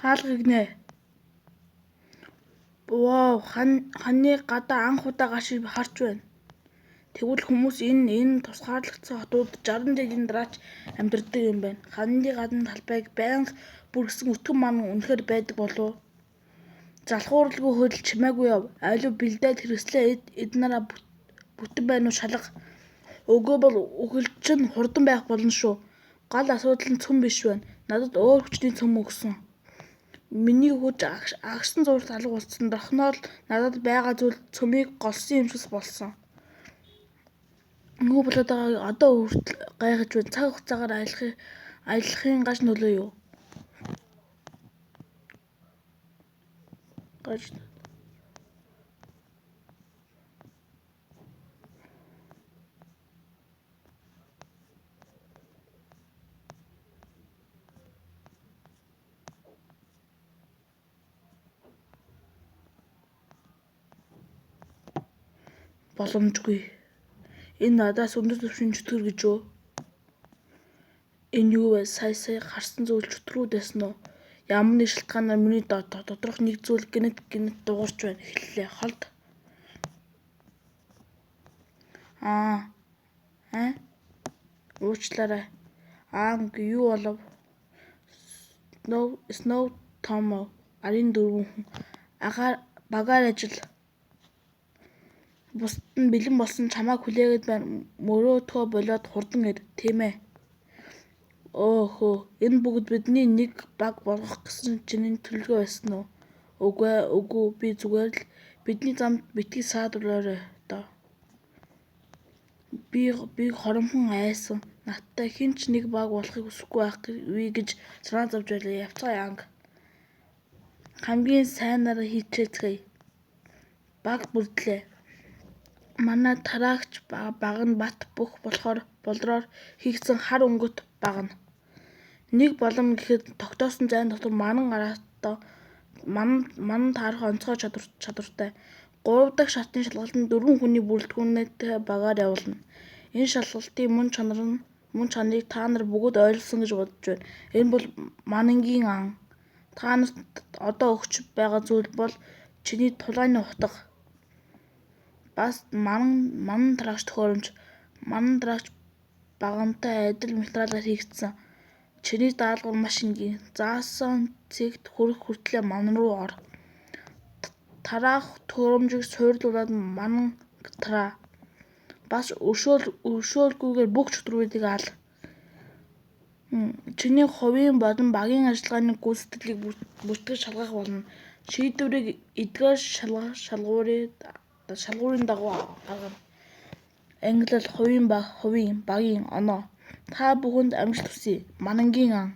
Хаалгыг нээ. Воо, ханыг гадаа анх удаа гарч харж байна. Тэгвэл хүмүүс энэ тусгаарлагдсан хотуудад 60 жилийн дараа ч амьдардаг юм байна. Ханны гадна талбайг байнга бүрхсэн өтгөн манан үнэхээр байдаг болов уу? Залхууралгүй хөдөл, чимээгүй яв. Аливаа бэлдээд хэрэгслээ эд нараа бүтэн байна уу шалга. Үгүй бол үхэл чинь хурдан байх болно шүү. Гол асуудал нь цөм биш байна. Надад өөр хүчний цөм өгсөн. Миний хүч агшсан зуурт алга болсон. Дорхноо л надад байгаа зүйл цөмийг голсон юм шиг болсон. Юу болоод байгааг одоо хүртэл гайхаж байна. Цаг хугацаагаар аялахын гаж нөлөө юу? Гаж боломжгүй. Энэ надаас өндөр түвшний чөтгөр гэж үү? Энэ юу вэ? Сая сая харсан зүйл чөтгөрүүд байсан уу? Ямар нэг шалтгаанаар миний доторх нэг зүйл гэнэт гэнэт дуугарч байна. Эхэллээ. Холд. Аа. Аа? Уучлаарай. Аанг юу болов? Snow Томо 14 хүн. Агаар багаар ажил. Бусад нь бэлэн болсон чамайг хүлээгээд байна. Мөрөөдөхөө болиод хурдан ир, тийм ээ? Өө хөө, энэ бүгд бидний нэг баг болгох гэсэн чиний төлөвлөгөө байсан уу? Үгүй ээ, үгүй би зүгээр л бидний замд битгий саад болоорой доо. Би хоромхон айсан. Надтай хэн ч нэг баг болохыг хүсэхгүй байх вэ гэж санаа зовж байлаа. Явцгаая Анг. Хамгийн сайнаараа хийчихээцгээе. Баг бүрдлээ. Манай тараагч баг нь бат бөх болохоор болдроор хийгдсэн хар өнгөт багна. Нэг болон гэхэд тогтоосон зайн дотор манан араатаа манан таарах онцгой чадвартай. Гурав дахь шатны шалгалтанд дөрвөн хүний бүрэлдэхүүнтэй багаар явуулна. Энэ шалгалтын мөн чанарыг та нар бүгд ойлгосон гэж бодож байна. Энэ бол манангийн ан. Та нарт одоо өгч байгаа зүйл бол чиний тулааны утга. Бас манан тараагч төхөөрөмж, манан тараагч баганатай адил материалаар хийгдсэн. Чиний даалгавар маш энгийн. Заасан цэгт хүрэх хүртлээ манан руу ор. Тараах төхөөрөмжийг суурилуулаад манан тараа. Бас өршөөлгүйгээр бүх чөтгөрүүдийг ал. Чиний хувийн болон багийн ажиллагааны гүйцэтгэлийг бүртгэж шалгах болно. Шийдвэрийг эдгээр шалгуурын дагуу гаргана. Ангилал, хувийн баг, хувийн, багийн оноо. Та бүхэнд амжилт хүсье. Манангийн ан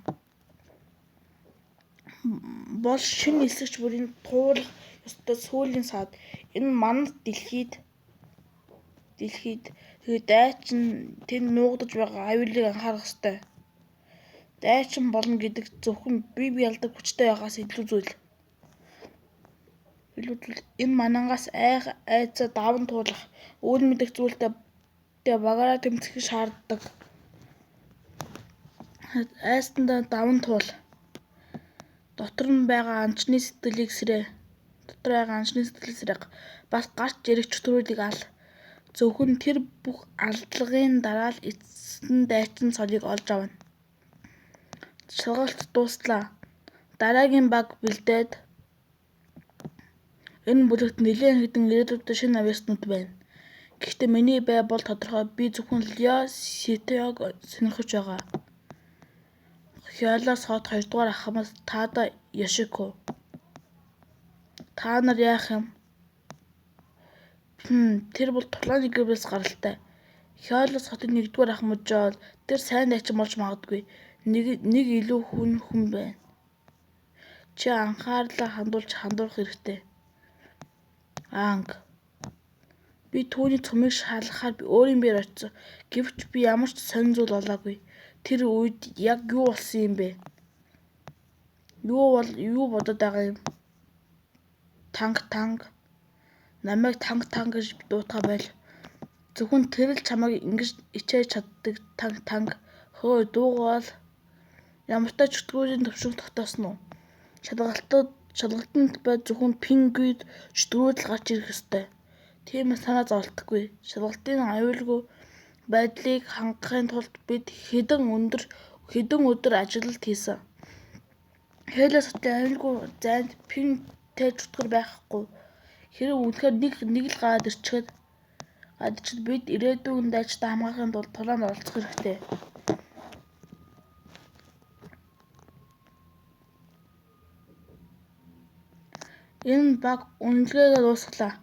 бол шинэ нисэгч бүрийн туулах ёстой сүүлийн саад. Энэ манад дэлхийд тэгээд дайчин тэнд нуугдаж байгаа аюулыг анхаарах ёстой. Дайчин болно гэдэг зөвхөн бие ялдаг хүчтэй байхаас илүү зүйл. Энэ манангаас айх айдсаа даван туулах, үл мэдэх зүйлтэй багаараа тэмцэхийг шаарддаг. Айсандаа даван туул. Дотор нь байгаа анчны сэтгэлийг сэрээ. Дотор байгаа анчны сэтгэлийг сэрээ. Бас гарч ирэх чөтгөрүүдийг ал. Зөвхөн тэр бүх алдлагын дараа л эцэст нь дайчин цолыг олж авна. Шалгалт дууслаа. Дараагийн баг бэлдээд энэ бүлэгт нэлээн хэдэн ирээдүйдээ шинэ авьяаснууд байна. Гэхдээ миний бай бол тодорхой. Би зөвхөн Лео Ситеог сонирхож байгаа. Хиолос хот хоёрдугаар ахмад Тада Йошико. Та нар яах юм? Тэр бол тулааны гэр бүлээс гаралтай. Хиолос хотын нэгдүгээр ахмад Жол. Тэр сайн дайчин болж магадгүй. Нэг илүү хүн байна. Чи анхаарлаа хандуулж хандуулах хэрэгтэй. Анг. Би түүний цөмийг шалгахаар өөрийн биеэр очсон. Гэвч би ямар ч сонин зүйл олоогүй. Тэр үед яг юу болсон юм бэ? Юу бодоод байгаа юм? Танг танг. Намайг танг танг гэж дуутахаа боль. Зөвхөн тэр л чамайг ингэж ичээж чаддаг танг танг. Хөөе дуугаал. Ямартай чөтгөрийн төвшинг тогтоосон уу? Шалгалтанд бай зөвхөн пингвин чөтгөрүүд л гарч ирэх ёстой. Тиймээс санаа зоволтгүй. Шалгалтын аюулгүй байдлыг хангахын тулд бид хэдэн өдөр ажиллалт хийсэн. Хэлиос хотын аюулгүй зайд пингвинтэй чөтгөр байхгүй. Хэрэв үнэхээр нэг л гараад ирчихэл бид ирээдүйн дайчдаа хамгаалахын тулд тулаанд оролцох хэрэгтэй. Энэ баг үнэлгээгээ дуусгалаа.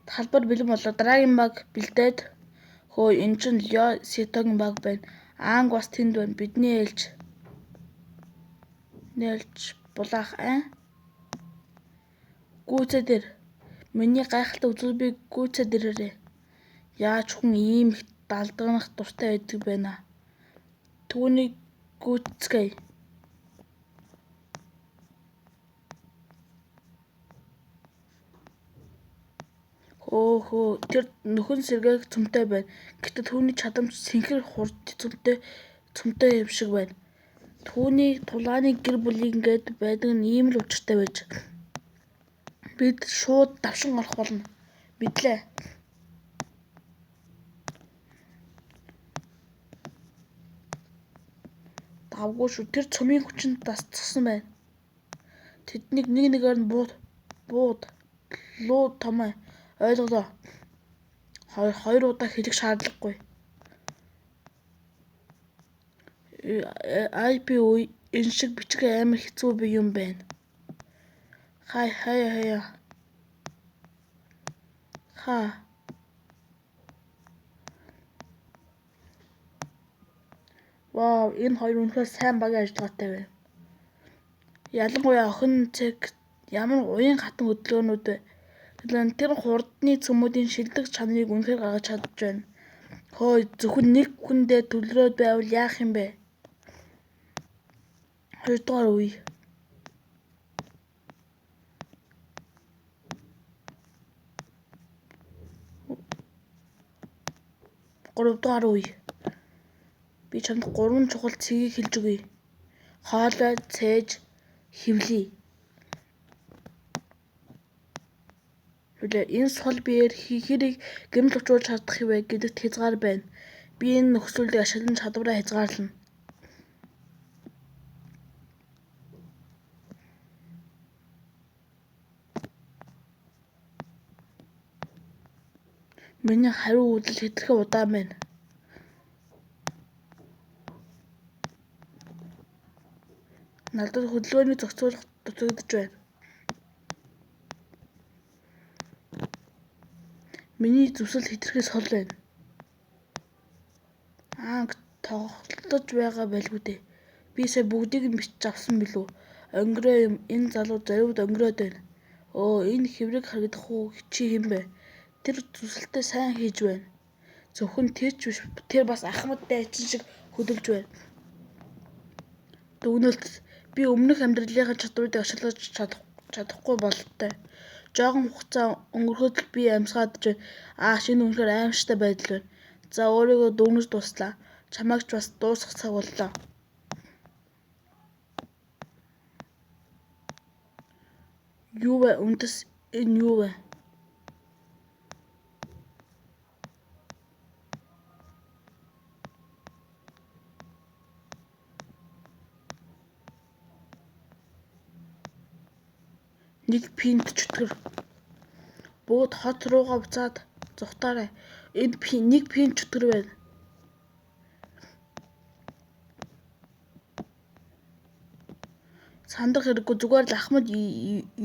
Талбар бэлэн боллоо. Дараагийн баг бэлдээд хөөе, энэ чинь Лео Сетогийн баг байна. Аанг бас тэнд байна. Бидний ээлж булаах аа. Гүйцээд ир. Миний гайхалтай үзүүр би гүйцээд ирээрэй. Яаж хүн ийм их далдганах дуртай байдаг бэ наа? Түүнийг гүйцгээе. Хөө, тэр нөхөн сэргээх цөмтэй байна. Гэхдээ түүний чадамж сэнхэр хурд цөмтэй юм шиг байна. Түүний тулааны гэр бүлийг ингээд байдаг нь ийм л учиртай байж. Бид шууд давшин орох болно. Мэдлээ. Давгүй шүү. Тэр цөмийн хүчинд дасцсан байна. Тэднийг нэг нэгээр нь бууд луу томоо ойлголоо. Хоёр удаа хэлэх шаардлагагүй. IP энэ шиг бичих амар хэцүү би юм байна. Хай хай хаяа. Ха. Вау, энэ хоёр үнэхээр сайн багийн ажиллагаатай байна. Ялангуяа охин цэг ямар уян хатан хөдөлгөөнүүд вэ? Тэр хурдны цөмүүдийн шилдэг чанарыг үнэхээр гаргаж чадаж байна. Хөөе, зөвхөн нэг хүн дээр төвлөрөөд байвал яах юм бэ? Хоёрдугаар үе. Гуравдугаар үе. Би чамд гурван чухал цэгийг хэлж өгье. Хоолой, цээж, хэвлэе. Энэ сул биеэр хэрийг гэмтэл учруулж чадах вэ гэдэгт хязгаар байна. Би энэ нөхцөлийг ашиглан чадвараа хязгаарлана. Миний хариу үйлдэл хэтэрхий удаан байна. Надад хөдөлгөөнийг зохицуулах дутагдаж байна. Миний зүсэл хэтэрхий сул байна. Аанг тоглож байгаа байлгүй дээ. Би сая бүгдийг нь бичиж авсан билүү? Онгироо юм. Энэ залуу зориуд онгироод байна. Өө, энэ хэврэг харагдах уу чи хэн бэ? Тэр зүсэлтээ сайн хийж байна. Зөвхөн тэр ч биш, тэр бас ахмад дайчин шиг хөдөлж байна. Дүгнэлт. Би өмнөх амьдралынхаа чадварыг ашиглаж чадахгүй бололтой. Жоохон хугацаа өнгөрөхөд л би амьсгаадаж байна. Ааш, энэ үнэхээр аимшигтай байдал байна. За, өөрийгөө дүгнэж дууслаа. Чамайг ч бас дуусгах цаг боллоо. Юу вэ? Үндэс энэ юу вэ? Нэг пинт чөтгөр. Бүгд хот руугаа буцаад зугтаарай. Энд нэг пинт чөтгөр байна. Сандрах хэрэггүй, зүгээр л Ахмад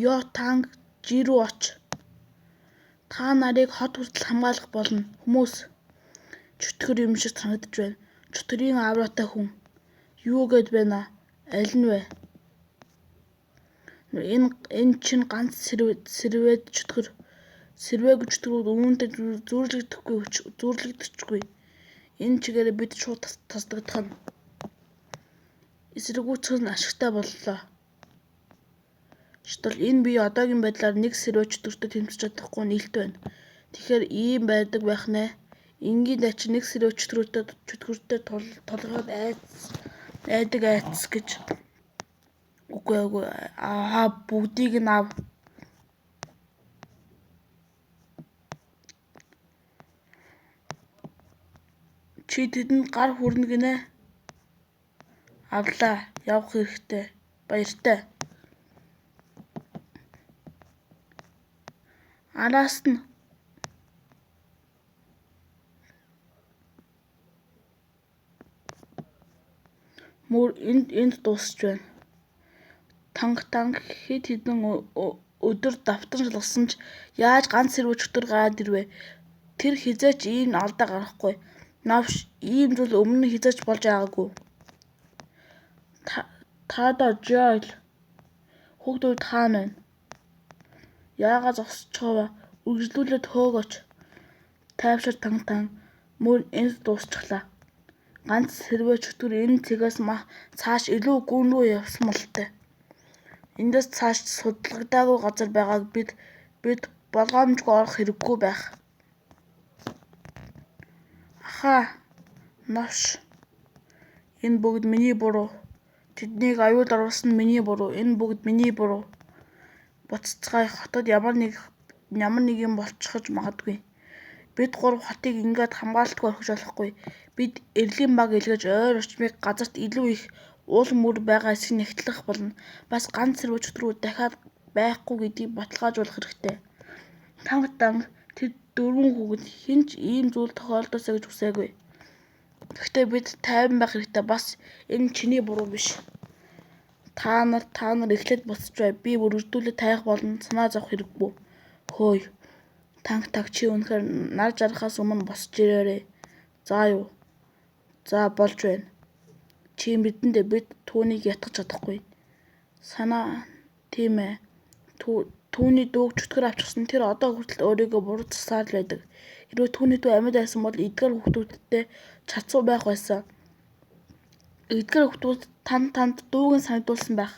Йо Танг Жи рүү оч. Та нарыг хот хүртэл хамгаалах болно. Хүмүүс чөтгөр юм шиг санагдаж байна. Чөтгөрийн авраатай хүн. Юу гээд байна? Аль нь вэ? Энэ чинь ганц сэрвээд чөтгөр. Сэрвээгүй чөтгөрүүд үүнтэй зүйрлэгдэхгүй. Энэ чигээр бид шууд таслагдах нь. Эсэргүүцэх нь ашигтай боллоо. Шүтэл энэ бие одоогийн байдлаар нэг сэрвээ чөтгөртэй тэмцэж чадахгүй нь илт байна. Тэгэхээр ийм байдаг байх нэ. Энгийн дайчин нэг сэрвээ чөтгөртэй тулгаад айдаг айц гэж. Үгүй Үгүй үгүй аа бүгдийг нь ав. Чи тэдэнд гар хүрнэ гэнэ. Авлаа. Явах хэрэгтэй. Баяртай. Араас нь мөр энд дуусч байна. Танг танг хэд хэдэн өдөр давтан шалгасан ч яаж ганц сэрвүү чөтгөр гараад ирвэ? Тэр хэзээ ч ийм алдаа гаргахгүй. Новш ийм зүйл өмнө нь хэзээ ч болж байгаагүй. Та доо Жоэл хүүхдүүд хаана байна? Яагаад зогсчихов? Үргэлжлүүлээд хөөгөөч. Тайвшир танг танг мөр энд дуусчихлаа. Ганц сэрвээ чөтгөр энэ цэгээс цааш илүү гүн рүү явсан бололтой. Эндээс цааш судлагдаагүй газар байгааг бид болгоомжгүй орох хэрэггүй байх. Ахаа новш энэ бүгд миний буруу. Тэднийг аюулд оруулсан нь миний буруу. Энэ бүгд миний буруу. Буцацгаая хотод ямар нэг юм болчихож магадгүй. Бид гурав хотыг ингээд хамгаалалтгүй орхиж болохгүй. Бид эрлийн баг элгэж ойр орчмыг газарт илүү их уул мөр байгаа эсэхийг нягтлах болно. Бас ганц сэрвүү чөтгөрүүд дахиад байхгүй гэдгийг баталгаажуулах хэрэгтэй. Танг танг тэр дөрвөн хүүхэд хэн ч ийм зүйл тохиолдоосай гэж хүсээгүй. Гэхдээ бид тайван байх хэрэгтэй. Бас энэ чиний буруу биш. Та нар эхлээд буцаж бай. Би өргөжлүүлээд тайх болно. Санаа зовох хэрэггүй. Хөөе. Танг танг чи үнэхээр нар жаргахаас өмнө босч ирээрэй. За юу? За болж байна. Чи мэдэн дээ бид түүнийг ятгах чадахгүй. Санаа тийм ээ. Түүний дүүг чөтгөр авчихсан тэр одоо хүртэл өөрийгөө буруу засаар л байдаг. Хэрвээ түүний дүү амьд байсан бол эдгээр хүүхдүүдтэй чадсан байх байсан. Эдгээр хүүхдүүд танд дүүг нь санагдуулсан байх.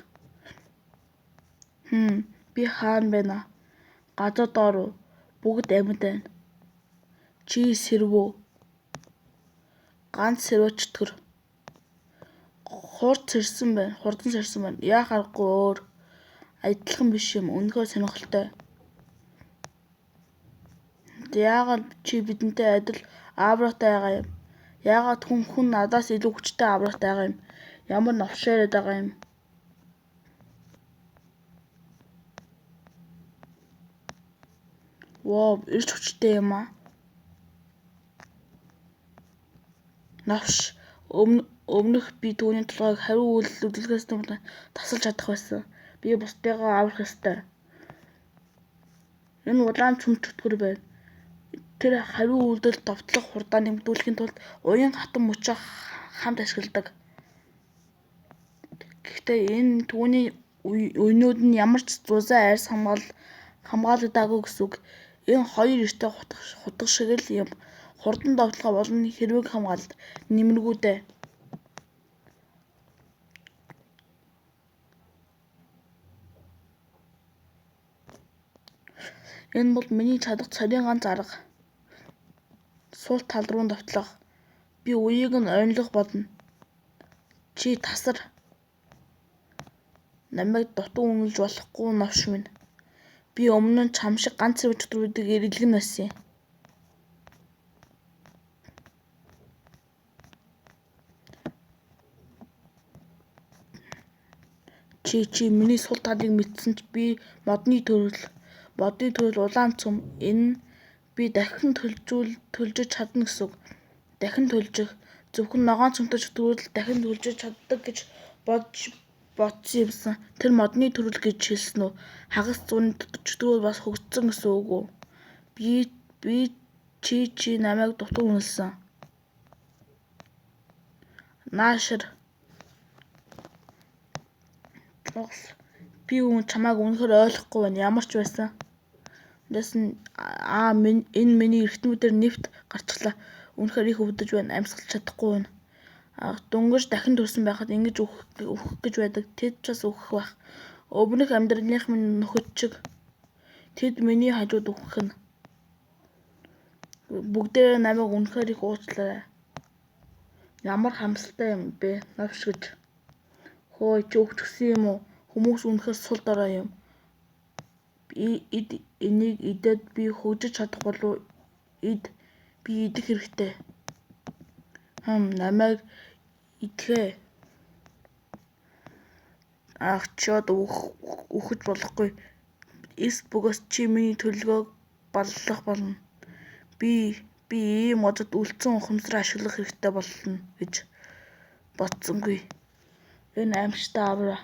Би хаана байна? Газар доор уу? Бүгд амьд байна. Чи сэрвүү. Ганц сэрвүү чөтгөр. Хурд сэрсэн байна. Хурдан сэрсэн байна. Яах аргагүй өөр. Адилхан биш юм. Үнэхээр сонирхолтой. Яагаад чи бидэнтэй адил авратай байгаа юм? Яагаад хүн надаас илүү хүчтэй авратай байгаа юм? Ямар новш яриад байгаа юм? Воо, эрч хүчтэй юм аа. Новш өмнөх би түүний толгойг хариу үйлдэл үзүүлэхээс өмнө тасалж чадах байсан. Би бусдыгаа аврах ёстой. Энэ улаан цөм чөтгөр байна. Тэр хариу үйлдэл довтлох хурдаа нэмэгдүүлэхийн тулд уян хатан мөчөө хамт ашигладаг. Гэхдээ энэ түүний үенүүд нь ямар ч зузаан арьс хамгаалагдаагүй гэсэн үг. Энэ хоёр эртэй хутга шиг л юм. Хурдан довтолгоо болон хэрвэг хамгаалалт нэмэргүй дээ. Энэ бол миний чадах цорын ганц арга. Сул тал руу довтлох. Би үеийг нь орнилох болно. Чи тасар. Намайг дутуу үнэлж болохгүй новш минь. Би өмнө нь чам шиг ганц сэрвүү чөтгөрүүдийг эргэлгэн байсан юм. Чи миний сул талыг мэдсэн ч би модны төрөл. Модны төрөл улаан цөм. Энэ нь би дахин төлжиж чадна гэсэн үг. Дахин төлжих. Зөвхөн ногоон цөмтэй чөтгөрүүд л дахин төлжиж чаддаг гэж бодсон юмсан. Тэр модны төрөл гэж хэлсэн үү? Хагас зууны чөтгөрүүд бас хөгжсөн гэсэн үг үү? Би чи намайг дутуу үнэлсэн. Наашир. Би чамайг үнэхээр ойлгохгүй байна. Ямар ч байсан. Эндээс нь энэ миний эргэтнүүдээр нэвт гарчихлаа. Үнэхээр их өвдөж байна. Амьсгалж чадахгүй байна. Дөнгөж дахин төрсөн байхад ингэж үхэх гэж байдаг. Тэд ч бас үхэх байх. Өмнөх амьдралынх минь нөхөд чиг. Тэд миний хажууд үхэх нь. Бүгдээрээ намайг үнэхээр их уучлаарай. Ямар харамсалтай юм бэ? Новш гэж. Хөөе чи үхчихсэн юм уу? Хүмүүс үнэхээр сул дорой юм. Эд энийг идээд би хөгжиж чадах болов уу? Эд би идэх хэрэгтэй. Намайг идэх ээ. Ах чи одоо үхэж болохгүй. Эс бөгөөс чи миний төлөвлөгөөг баллах болно. Би ийм газарт үлдсэн ухамсараа ашиглах хэрэгтэй болно гэж бодсонгүй. Энэ аимшигтай авраа.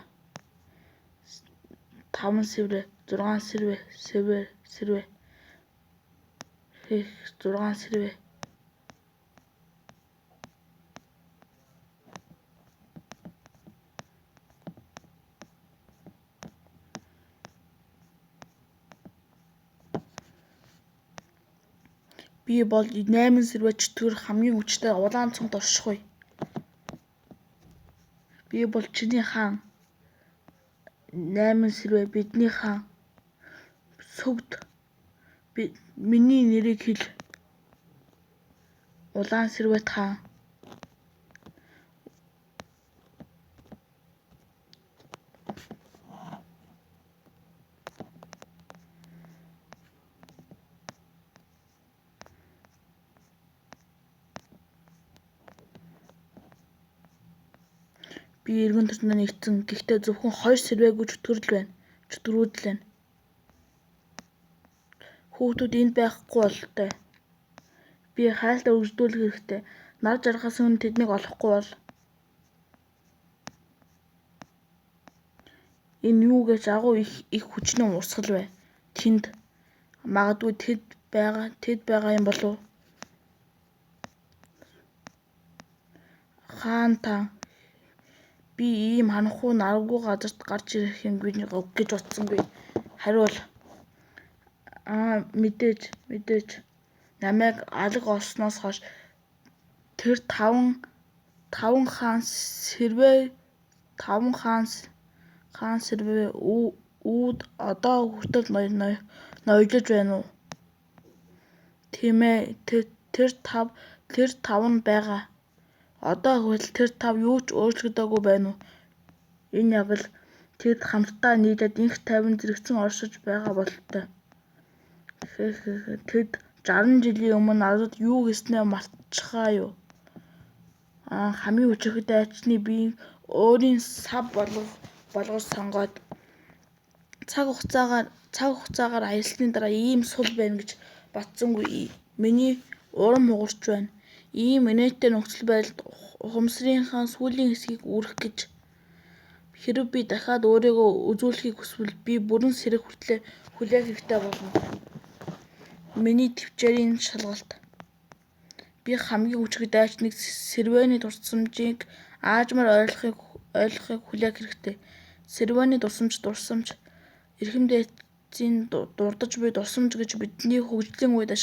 5 сэврээ, 6 сэврээ, сэврээ, сэврээ. Хэх 6 сэврээ. Би бол 8 сэврээ чөтгөр хамгийн хүчтэй улаан цомд оршихгүй. Би бол чиний хаан. 8 сэврээ бидний хаан. Сүгд миний нэрийг хэл. Улаан сэврээт хаан. Би эргэн тойрондоо нэгтсэн. Гэхдээ зөвхөн 2 сэврээгүй чөтгөр л байна. Чөтгөрүүд л байна. Хүүхдүүд энд байхгүй бололтой. Би хайлтаа өргөжлүүлэх хэрэгтэй. Нар жаргахаас өмнө тэднийг олохгүй бол энэ юу гэж агуу их хүчний урсгал вэ? Тэнд магадгүй тэд байгаа юм болов уу? Хаан та би ийм харанхуй нарвгүй газарт гарч ирэх юм гэж бодсонгүй. Хариул. Аа мэдээж намайг алга олсноос хойш тэр таван хаан сэрвээ үүд одоо хүртэл ноёлож байна уу? Тийм ээ, тэр тав нь байгаа. Одоо хүртэл тэр тав юу ч өөрчлөгдөөгүй байна уу? Энэ яг л тэд хамтдаа нийлээд энх тайван зэрэгцэн оршиж байгаа бололтой. Тэд 60 жилийн өмнө надад юу гэснээ мартчихаа юу? Хамгийн хүчирхэг дайчны биеийг өөрийн сав болгож сонгоод цаг хугацаагаар аялсны дараа ийм сул байна гэж бодсонгүй. Миний урам хугарч байна. Ийм инээдтэй нөхцөл байдалд ухамсарынхаа сүүлийн хэсгийг үрэх гэж. Хэрэв би дахиад өөрийгөө үзүүлэхийг хүсвэл би бүрэн сэрэх хүртлээр хүлээх хэрэгтэй болно. Миний тэвчээрийн шалгалт. Би хамгийн хүчирхэг дайчныг Сэрвэний дурсамжийг аажмаар ойлгохыг хүлээх хэрэгтэй. Сэрвэний дурсамж эрхэм дээдсийн дурдаж буй дурсамж гэж бидний хөгжлийн үед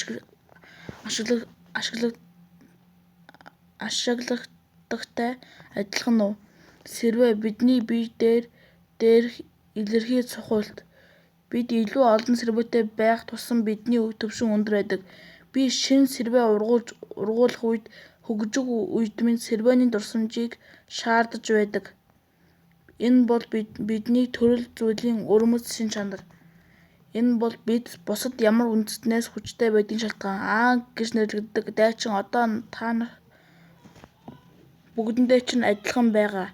ашиглагдахтай адилхан уу? Сэрвэ бидний бие дээрх илэрхий цухуйлт. Бид илүү олон сэрвэтэй байх тусам бидний түвшин өндөр байдаг. Би шинэ сэрвэ ургуулах үед хөгжих үед минь сэрвэний дурсамжийг шаардаж байдаг. Энэ бол бидний төрөл зүйлийн өвөрмөц шинж чанар. Энэ бол бид бусад ямар үндэстнээс хүчтэй байдгийн шалтгаан. Аан гэж нэрлэгддэг дайчин одоо та нар бүгдэндээ чинь адилхан байгаа.